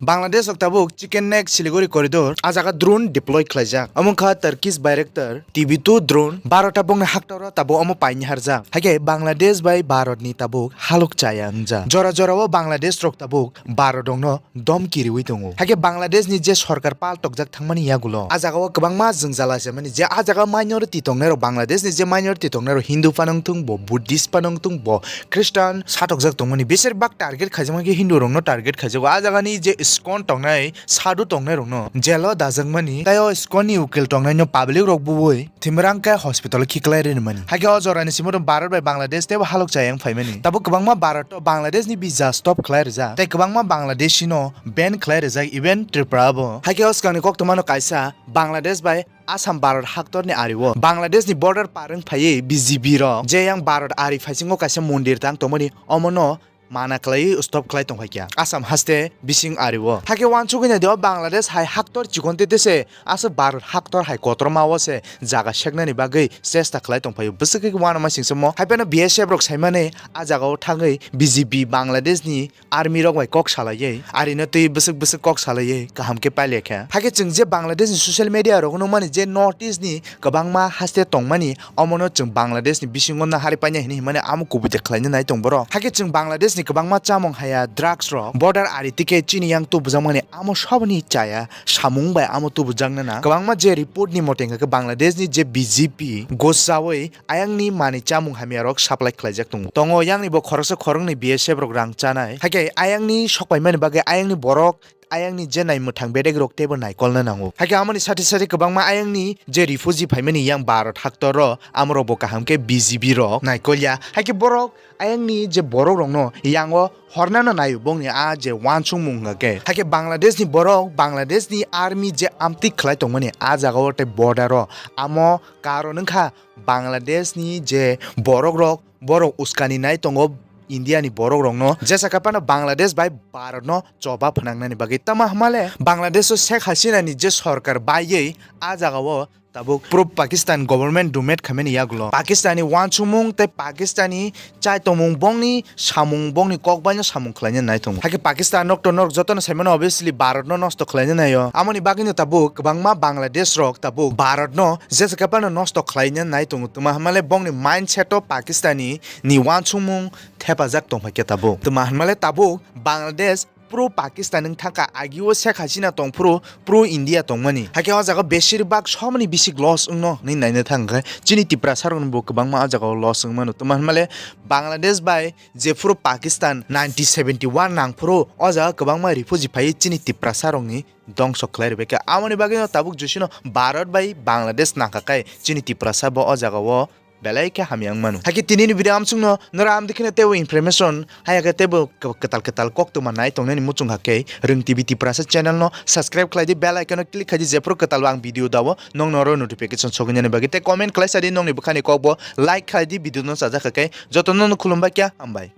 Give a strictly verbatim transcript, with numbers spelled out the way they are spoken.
Bangladesh rok tabuk chicken neck Siliguri corridor, a jaga drone deploy khlaijak. Omo wngkha Turkish Bayraktar T B two drone, barota bongni haktoro tabuk omo paini harjak. Haikhe Bangladesh bai Bharat ni tabuk halok chaya wngjak. Jora jora o Bangladesh rok tabuk Bharat rokno dom kiriwi tongo. Haikhe Bangladesh ni je sorkar pal tokjak thangmani yagulo, a jaga o kwbangma jwngjala se mani je a jaga minority tongnai rok, Bangladesh ni je minority tongnai rok, Hindu phano wngthung bo, Buddhist phano wngthung bo, Christian satokjak tongmani, besir bak target khaijakma khe Hindu rokno target khaijago. A jaga ni je iskon tongnai, sadhu tongnai rokno jail o dajakmani, tei o iskon ni ukil tongnai no public rok bubui Thimrang khe hospital o khiklai rinimani. Haikhe o jorani simi Bharat bai Bangladesh teibo halok chayang phaimani. Tabuk kwbangma Bharat o Bangladesh ni visa stop khlai rijak. Tei kwbangma Bangladeshi no ban khlai rijak, even Tripura bo. Haikhe o swkangni koktwma no kaisa Bangladesh bai Assam Bharat haktor ni ari o Bangladesh ni border par wng phaiwi B G B rok je yang Bharat ari phaisingo kaisa mondir tang tongmani omono mana khlaiwi stop khlai tongphai kha Assam haste bising ari o. Hakhe uansugwi naidi o Bangladesh hai haktor chikon tete se aswk Bharat haktor hai kotorma o se jaga seknani bagwi chesta khlai tongphai o. Bwswk khe uanama singsomo hai phano B S F rok saimani a jaga o thangwi B G B Bangladesh ni army rok bai kok salaiwi arino twi bwswk bwswk kok salaiwi kaham khe pailekha. Hakhe chwng je Bangladesh ni social media rok nukmani je North East ni kwbangma haste tongmani, omono chwng Bangladesh ni bisingo nahari paina hini himani amo kubui de khlaina nai tong borok. Hakhe chwng Bangladesh ni kwbangma chamung haya drugs rok border ari tike chini yang tubujakmani amo saboni chaya samung bai amo tubujakna na. Kwbangma je report ni mote hwnkhe Bangladesh ni je B G P gosawi ayangni manwi chamung hamya rok supply khlaijak tongo. Tongo yangni bo khoroksa khoroknwi B S F rok rang chanai. Hakhe ayangni sokpaimani bagwi ayangni borok ayangni je naimwthang bedek rok teibo naikolna nango. Hakhe amoni sati sati kwbangma ayangni je refugee phaimani yang Bharat haktor ro amorok bo kaham khe B G B rok naikolya. Hakhe borok ayangni je borok rokno yango hornano naio bongni a je uansukmung hwnka khe. Hakhe Bangladesh ni borok Bangladesh ni army je amtwi khlai tongmani a jaga o tei border o amo karon wngkha Bangladesh ni je borok rok borok uskani nai tongo India ni borok rokno, jesa khe phano Bangladesh bai Bharat no choba phwnangnani bagwi. Tamo hwnmale Bangladesh o Sheikh Hasina ni je sorkar baiwi a jaga o tabuk pro Pakistan government dominate khaimani yagulo Pakistan ni uansukmung tei Pakistan ni chai tongmung bongni samung bongni kok baino samung khlaina nai tongo. Hakhe Pakistan nok to nok jotono saimano obviously Bharat no nosto khlaina naio. Amoni bagwino tabuk kwbangma Bangladesh rok tabuk Bharat no jesa khe phano nosto khlaina nai tongo. Tamo hwnmale bongni mindset o Pakistani ni uansukmung thepajak tongphai khe tabuk. Tamo hwnmale tabuk Bangladesh pro Pakistan wng thangkha, agio Sheikh Hasina tongphuru pro India tongmani. Hakhe o jaga besir bak somoni bisik loss wngno hinwi naina thangkhe chini Tiprasa rokni bo kwbangma o jaga o loss wng mano. Tamo hwnmale Bangladesh bai jephuru Pakistan nineteen seventy one nangphuru o jaga kwbangma refugee phaiwi chini Tiprasa rokni dongso khlai rwbaikha. Amoni bagwino tabuk josino Bharat bai Bangladesh nangkha khe chini Tiprasa bo o jaga o belai khe hamya wng mano. Hakhe tinini video amsukno nora amdi kheno teibo information haya khe teibo kwtal kwtal koktwma nai tongnani muchung hakhe Rwng T V Tiprasa channel no subscribe khlai di, bell icon no click khai di, jephuru kwtal o ang video dao nokno oro notification sogwi nani bagwi tei comment khlai sa di nokni bwkhani kokbo like khlai di, video no chajak khe jotono no khulumbai kya hambai.